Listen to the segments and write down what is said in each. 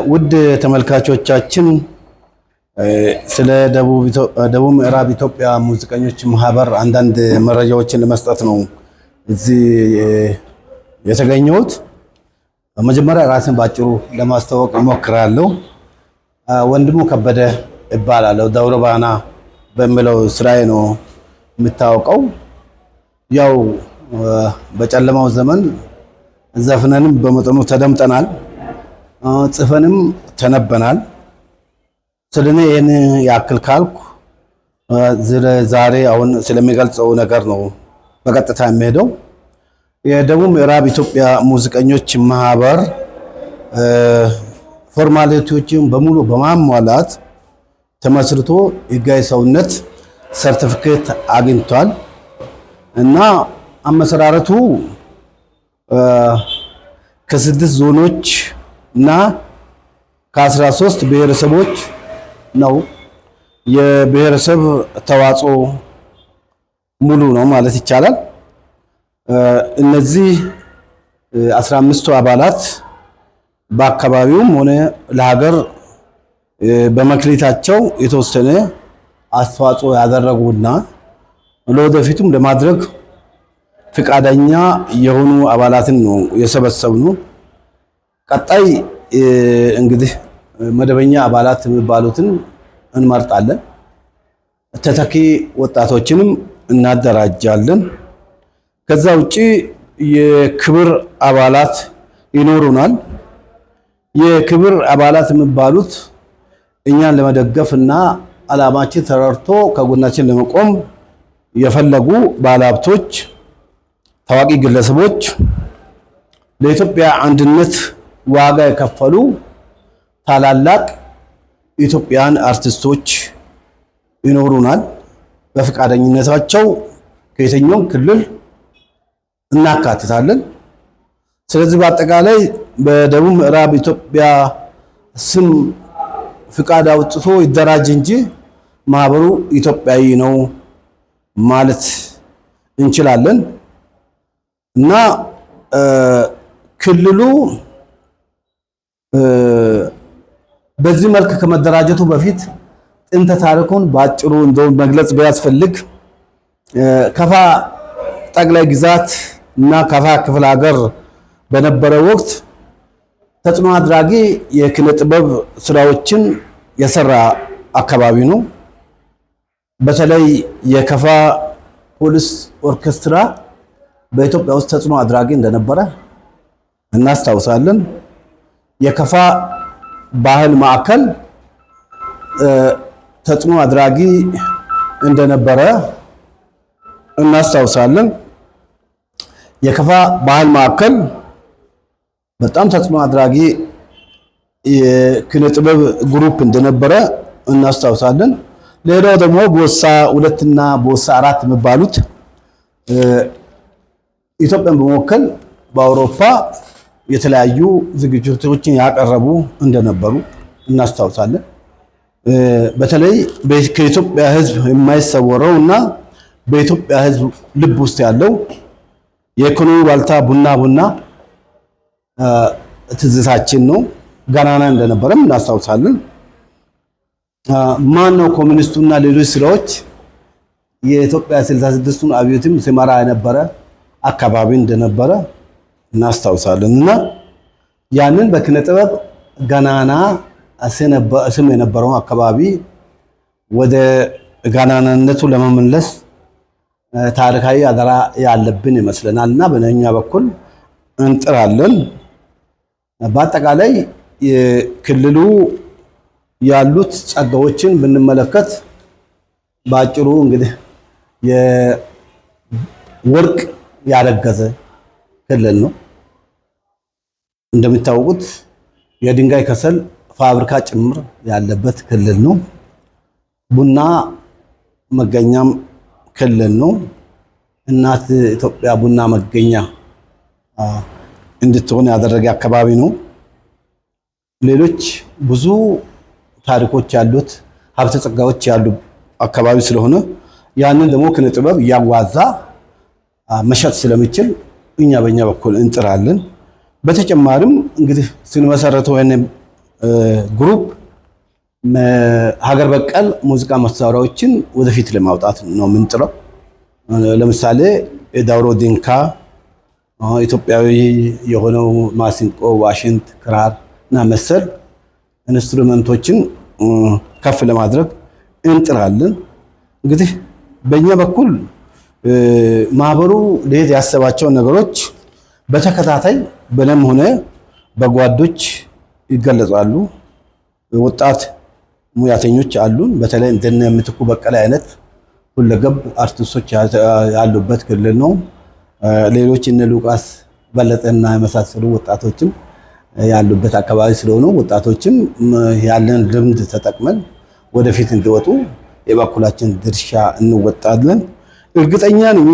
ውድ ተመልካቾቻችን፣ ስለ ደቡብ ምዕራብ ኢትዮጵያ ሙዚቀኞች ማህበር አንዳንድ መረጃዎችን ለመስጠት ነው እዚህ የተገኘሁት። መጀመሪያ ራስን ባጭሩ ለማስተዋወቅ እሞክራለሁ። ወንድሙ ከበደ እባላለሁ። ደብረ ባና በሚለው ስራዬ ነው የምታወቀው። ያው በጨለማው ዘመን ዘፍነንም በመጠኑ ተደምጠናል፣ ጽፈንም ተነበናል። ስለኔ ይህን ያክል ካልኩ ዛሬ አሁን ስለሚገልጸው ነገር ነው በቀጥታ የሚሄደው። የደቡብ ምዕራብ ኢትዮጵያ ሙዚቀኞች ማህበር formality ዎችን በሙሉ በማሟላት ተመስርቶ ህጋዊ ሰውነት ሰርቲፊኬት አግኝቷል እና አመሰራረቱ ከስድስት ዞኖች እና ከ13 ብሔረሰቦች ነው። የብሔረሰብ ተዋጽኦ ሙሉ ነው ማለት ይቻላል። እነዚህ 15ቱ አባላት በአካባቢውም ሆነ ለሀገር በመክሊታቸው የተወሰነ አስተዋጽኦ ያደረጉና ለወደፊቱም ለማድረግ ፍቃደኛ የሆኑ አባላትን ነው የሰበሰብነው። ቀጣይ እንግዲህ መደበኛ አባላት የሚባሉትን እንመርጣለን። ተተኪ ወጣቶችንም እናደራጃለን። ከዛ ውጪ የክብር አባላት ይኖሩናል። የክብር አባላት የሚባሉት እኛን ለመደገፍ እና ዓላማችን ተረድቶ ከጎናችን ለመቆም የፈለጉ ባለሀብቶች፣ ታዋቂ ግለሰቦች፣ ለኢትዮጵያ አንድነት ዋጋ የከፈሉ ታላላቅ ኢትዮጵያን አርቲስቶች ይኖሩናል። በፈቃደኝነታቸው ከየትኛውም ክልል እናካትታለን። ስለዚህ በአጠቃላይ በደቡብ ምዕራብ ኢትዮጵያ ስም ፍቃድ አውጥቶ ይደራጅ እንጂ ማህበሩ ኢትዮጵያዊ ነው ማለት እንችላለን እና ክልሉ በዚህ መልክ ከመደራጀቱ በፊት ጥንተ ታሪኩን በአጭሩ እንደው መግለጽ ቢያስፈልግ፣ ከፋ ጠቅላይ ግዛት እና ከፋ ክፍለ ሀገር በነበረ ወቅት ተጽዕኖ አድራጊ የኪነ ጥበብ ስራዎችን የሰራ አካባቢ ነው። በተለይ የከፋ ፖሊስ ኦርኬስትራ በኢትዮጵያ ውስጥ ተጽዕኖ አድራጊ እንደነበረ እናስታውሳለን። የከፋ ባህል ማዕከል ተጽዕኖ አድራጊ እንደነበረ እናስታውሳለን። የከፋ ባህል ማዕከል በጣም ተጽዕኖ አድራጊ የኪነ ጥበብ group እንደነበረ እናስታውሳለን። ሌላው ደግሞ ቦሳ 2ና ቦሳ 4 የሚባሉት ኢትዮጵያን በመወከል በአውሮፓ የተለያዩ ዝግጅቶችን ያቀረቡ እንደነበሩ እናስታውሳለን። በተለይ ከኢትዮጵያ ሕዝብ የማይሰወረው እና በኢትዮጵያ ሕዝብ ልብ ውስጥ ያለው የኢኮኖሚ ዋልታ ቡና ቡና ትዝታችን ነው። ገናና እንደነበረም እናስታውሳለን። ማን ነው ኮሚኒስቱና ሌሎች ስራዎች የኢትዮጵያ 66ቱን አብዮትም ሲመራ የነበረ አካባቢ እንደነበረ እናስታውሳለን። እና ያንን በኪነ ጥበብ ገናና ስም የነበረው አካባቢ ወደ ገናናነቱ ለመመለስ ታሪካዊ አደራ ያለብን ይመስለናል እና በእኛ በኩል እንጥራለን። በአጠቃላይ የክልሉ ያሉት ጸጋዎችን ብንመለከት በአጭሩ እንግዲህ የወርቅ ያረገዘ ክልል ነው። እንደሚታወቁት የድንጋይ ከሰል ፋብሪካ ጭምር ያለበት ክልል ነው። ቡና መገኛም ክልል ነው። እናት ኢትዮጵያ ቡና መገኛ እንድትሆን ያደረገ አካባቢ ነው። ሌሎች ብዙ ታሪኮች ያሉት፣ ሀብተ ጸጋዎች ያሉ አካባቢ ስለሆነ ያንን ደግሞ ኪነ ጥበብ እያዋዛ መሸጥ ስለሚችል እኛ በእኛ በኩል እንጥራለን። በተጨማሪም እንግዲህ ስንመሰረተው ይሄን Group ሀገር በቀል ሙዚቃ መሳሪያዎችን ወደፊት ለማውጣት ነው የምንጥረው። ለምሳሌ የዳውሮ ዲንካ፣ ኢትዮጵያዊ የሆነው ማሲንቆ፣ ዋሽንት፣ ክራር እና መሰል instrument ኦችን ከፍ ለማድረግ እንጥራለን። እንግዲህ በእኛ በኩል ማህበሩ ሊሄድ ያሰባቸው ነገሮች በተከታታይ በእኔም ሆነ በጓዶች ይገለጻሉ። ወጣት ሙያተኞች አሉን። በተለይ እንደነ ምትኩ በቀለ አይነት ሁለገብ አርቲስቶች ያሉበት ክልል ነው። ሌሎች እነ ሉቃስ በለጠና የመሳሰሉ ወጣቶችም ያሉበት አካባቢ ስለሆኑ ወጣቶችም ያለን ልምድ ተጠቅመን ወደፊት እንዲወጡ የበኩላችን ድርሻ እንወጣለን። እርግጠኛ ነኝ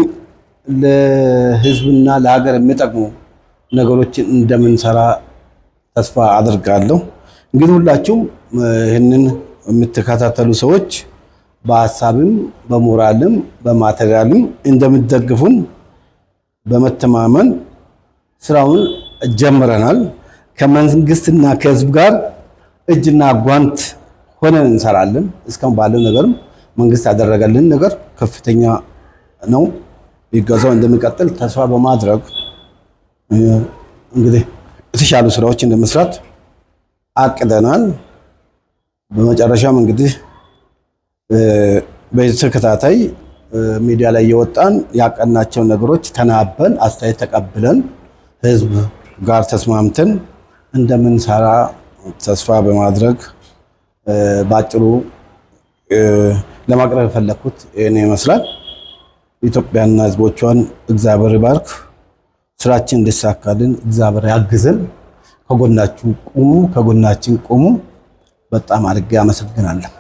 ለሕዝብና ለሀገር የሚጠቅሙ ነገሮችን እንደምንሰራ ተስፋ አድርጋለሁ። እንግዲህ ሁላችሁም ይህንን የምትከታተሉ ሰዎች በሀሳብም በሞራልም በማቴሪያልም እንደምትደግፉን በመተማመን ስራውን ጀምረናል። ከመንግስትና ከህዝብ ጋር እጅና ጓንት ሆነን እንሰራለን። እስካሁን ባለው ነገርም መንግስት ያደረገልን ነገር ከፍተኛ ነው። ይገዛው እንደሚቀጥል ተስፋ በማድረግ እንግዲህ የተሻሉ ስራዎችን ለመስራት አቅደናል። በመጨረሻም እንግዲህ በተከታታይ ሚዲያ ላይ የወጣን ያቀናቸው ነገሮች ተናበን አስተያየት ተቀብለን ህዝብ ጋር ተስማምተን እንደምንሰራ ተስፋ በማድረግ በአጭሩ ለማቅረብ የፈለኩት ይህን ይመስላል። ኢትዮጵያና ህዝቦቿን እግዚአብሔር ይባርክ። ስራችን እንዲሳካልን እግዚአብሔር ያግዝን። ከጎናችሁ ቁሙ፣ ከጎናችን ቁሙ። በጣም አድርጌ አመሰግናለሁ።